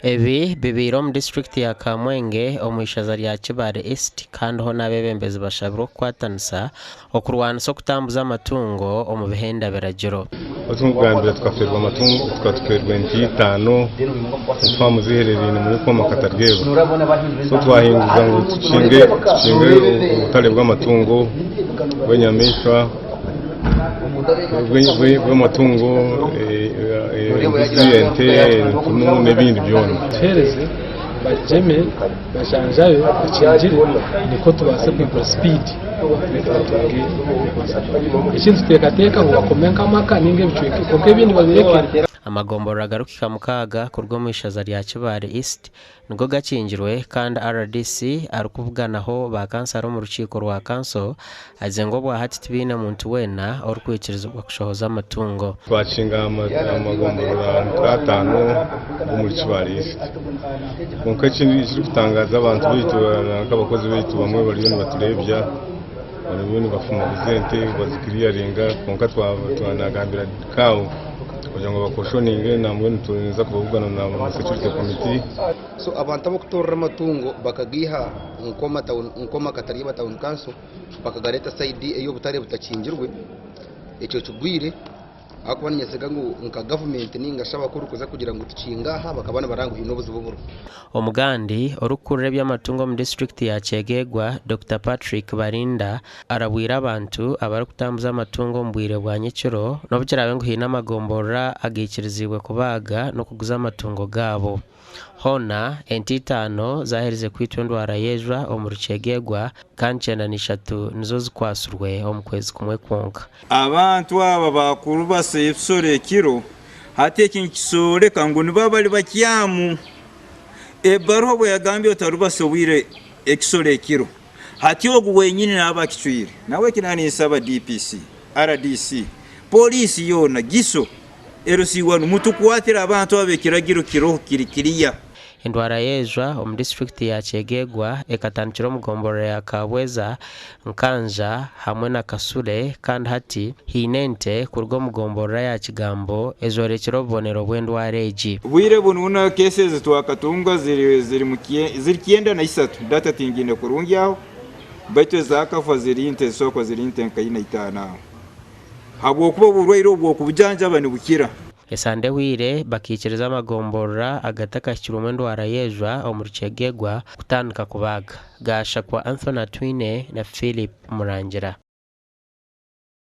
Ebi bibaire omu disiturikiti ya Kamwenge omu ishaza rya Kibaale East kandi hoona abeebembezi bashabirwe okukwatanisa okurwanisa okutambuza amatungo omu bihenda biragiro. Obu tukafeerwa amatungo tukafeerwa ente itaano faamu zihereraine muri Kooma Kataryeeba so twahinguza ngu tukinge tukinge obutare bw'amatungo bw'enyamaishwa bw'amatungo embuzi ente empunu n'ebindi byona. Tuheereze bagyeme bajanjabe bakingire nikwo tubaase kwigura sipiidi abantu batunge ebyokurya. Ekindi nituteekateeka ngu bakome nk'amaka nainga ebicweka kwonka ebindi babirekere. Amagomborora agarikuhika mukaaga kuruga omu ishaza rya Kibaale East nigo gakingirwe kandi rdc arikubuganaho ba kansara omu rukiiko rwa kanso agizire ngu obwahati tibaine muntu weena orikwikirizibwa kushohoza amatungo. Twakinga amagomborora nk'ataano g'omuri Kibaale East. Kwonka ekirikutangaza abantu baitu nk'abakozi baitu bamwe bariyo nibatureebya, bariyo nibafumaguza ente bazikiriyaringa kwonka twanagambira CAO kugira ngu bakoshoninge nambwenu turinza kubabugana na security committee. So abantu abarikutoorera amatungo bakagaiha nk'omu Kataryeeba Town Council bakagareeta sayidi ey'obutare butakingirwe, ekyo kigwire ahabw'okuba niinyesiga ngu nka gavumenti nainga shi abakuru kuza kugira ngu tukinge aha bakaba nibareba ngu haine obuzibu oburiho. Omugandi orikukurira eby'amatungo omu disiturikiti ya Kyegegwa, Dokita Patrick Barinda arabwire abantu abarikutambuza amatungo omu bwire bwa nyekiro n'obu kiraabe ngu haine amagomborora agaikiriziibwe kubaaga n'okuguza amatungo gaabo. Hoona, ente itaano zaaherize kwitwa endwara y'ejwa omuri Kyegegwa kandi 93 nizo zikwatsirwe omu kwezi kumwe kwonka. Abantu aba baakurubasa ebisoro ekiro, hati eki nikisooreka ngu nibo abari bakyamu. Ebaruha obu yagambire otarubasa obwire ekisoro ekiro, hati ogu wenyini naaba akicwire. Nahabweki naaba ninsaba DPC, rdc, Pooriisi yoona, GISO, LC1 mutukwatire abantu abo ekiragiro kiroho kiri kiriya. Endwara y'ejwa omu disiturikiti ya Kyegegwa ekatandikira omu gomborora ya Kabweza, Nkanja hamwe na Kasule kandi hati haine ente kuruga omu gomborora ya Kigambo ezorekire obubonero bw'endwara egi. Obwire bunu na case ezi twakatunga ziri ziri 93 data tingiine kurungi aho baitu ezakafa ziri nte ezisobora kuba ziri nte nka ina itaano aho habwokuba oburwaire obu okubujanjaba nibukira. Esande ehweire bakaikiriza amagomborora agatakahikirwemu endwara y'ejwa omuri Kyegegwa kutandika kubaaga. Gashakwa Anthony Atwine na Phillip Murangira.